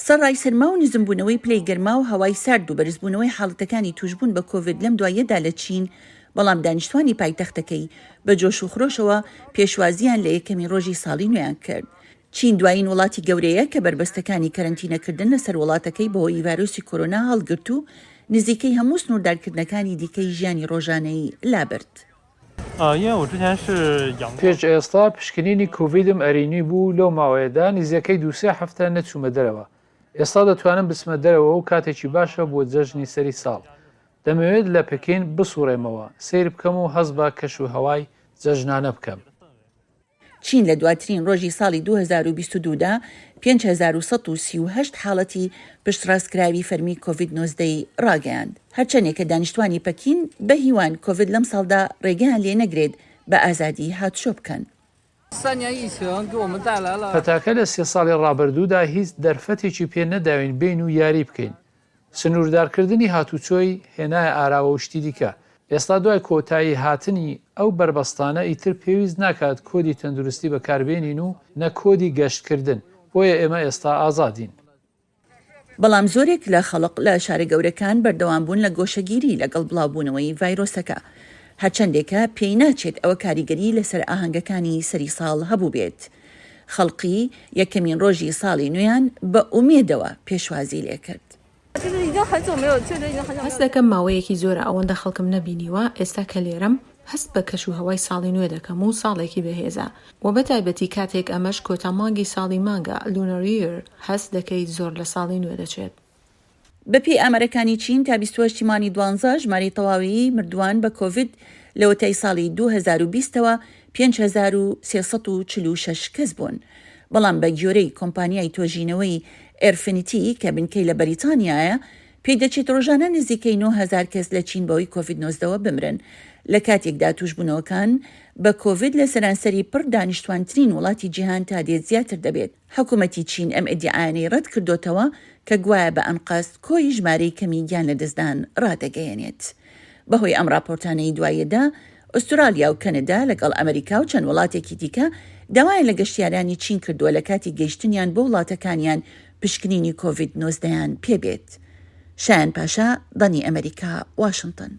سەرڕای سەرما و نزمبوونەوەی پلەی گەرما و هەوای سارد و بەرزبوونەوەی حاڵەتەکانی تووشبوون بە کۆڤید لەم دواییەدا لە چین، بەڵام دانیشتوانی پایتەختەکەی بە جۆش و خرۆشەوە پێشوازییان لە یەکەمین ڕۆژی ساڵی نوێیان کرد. چین دوایین وڵاتی گەورەیە کە بەربەستەکانی کەرەنتینەکردن لەسەر وڵاتەکەی بەهۆی ڤایرۆسی کۆرۆنا هەڵگرت و نزیکەی هەموو سنووردارکردنەکانی دیکەی ژیانی ڕۆژانەی لابرد. پێش ئێستا پشکنینی کۆڤیدم ئەرێنی بوو، لەو ماوەیەدا نزیکەی دوو سێ هەفتە نەچوومە دەرەوە، ئێستا دەتوانم بچمە دەرەوە و کاتێکی باشە بۆ جەژنی سەری ساڵ. دەمەوێت لە پەکین بسوڕێمەوە، سەیر بکەم و هەست بە کەشوهەوای جەژنانە بکەم. چین لە دواترین ڕۆژی ساڵی 2022 دا 5138 حاڵەتی پشتڕاستکراوی فەرمی کۆڤید 19 ی ڕاگەیاند. هەرچەندێکە دانیشتوانی پەکین بە هیوان کۆڤید لەمساڵدا ڕێگەیان لێ نەگرێت بە ئازادی هاتوچۆ بکەن. پەتاکە لە سێ ساڵی ڕابردوودا هیچ دەرفەتێکی پێ نەداوین بێین و یاری بکەین. سنووردارکردنی هاتوچۆی هێنایە ئاراوە و شتی دیکە. ئێستا دوای کۆتایی هاتنی ئەو بەربەستانە ئیتر پێویست ناکات کۆدی تەندروستی بەکاربێنین و نە کۆدی گەشتکردن، بۆیە ئێمە ئێستا ئازادین. بەڵام زۆرێک لە خەڵق لە شارە گەورەکان بەردەوام بوون لە گۆشەگیری لەگەڵ بڵاوبوونەوەی ڤایرۆسەکە، هەرچەندێکە پێی ناچێت ئەوە کاریگەری لەسەر ئاهەنگەکانی سەری ساڵ هەبووبێت. خەڵقی یەکەمین ڕۆژی ساڵی نوێیان بە ئومێدەوە پێشوازی لێکرد. هەست دەکەم ماوەیەکی زۆرە ئەوەندە خەڵکم نەبینیوە، ئێستا کە لێرەم هەست بە کەش و هەوای ساڵی نوێ دەکەم و ساڵێکی بەهێزە و بە تایبەتی کاتێک ئەمەش کۆتا مانگی ساڵی مانگە، Lunar Year، هەست دەکەیت زۆر لە ساڵی نوێ دەچێت. بەپێی ئامارەکانی چین تا 28 ی مانگی دوانزە ژمارەی تەواوی مردووان بە کۆڤید لەوەتای ساڵی 2020 ەوە 5346 کەس بوون. بەڵام بە گیۆرەی کۆمپانیای تۆژینەوەی ئێرفینیتی کە بنکەی لە بەریتانیایە، پێدەچێت ڕۆژانە نزیکەی 9000 کەس لە چین بەهۆی کۆڤید 19 ەوە بمرن، لە کاتێکدا تووشبوونەوەکان بە کۆڤید لە سەرانسەری پڕ دانیشتوانترین وڵاتی جیهان تا دێت زیاتر دەبێت. حکومەتی چین ئەم ئیدیعایانەی ڕەت کردۆتەوە کە گوایە بە ئەنقەست کۆی ژمارەی کەمی گیان لەدەستدان ڕادەگەیەنێت. بەهۆی ئەم ڕاپۆرتانەی دواییەدا، ئوسترالیا و کەنەدا لەگەڵ ئەمریکا و چەند وڵاتێکی دیکە داوایان لە گەشتیارانی چین کردووە لە کاتی گەیشتنیان بۆ وڵاتەکانیان پشکنینی کۆڤید 19 یان پێ بێت. شایان پاشا، دەنگی ئەمریکا، واشنتن.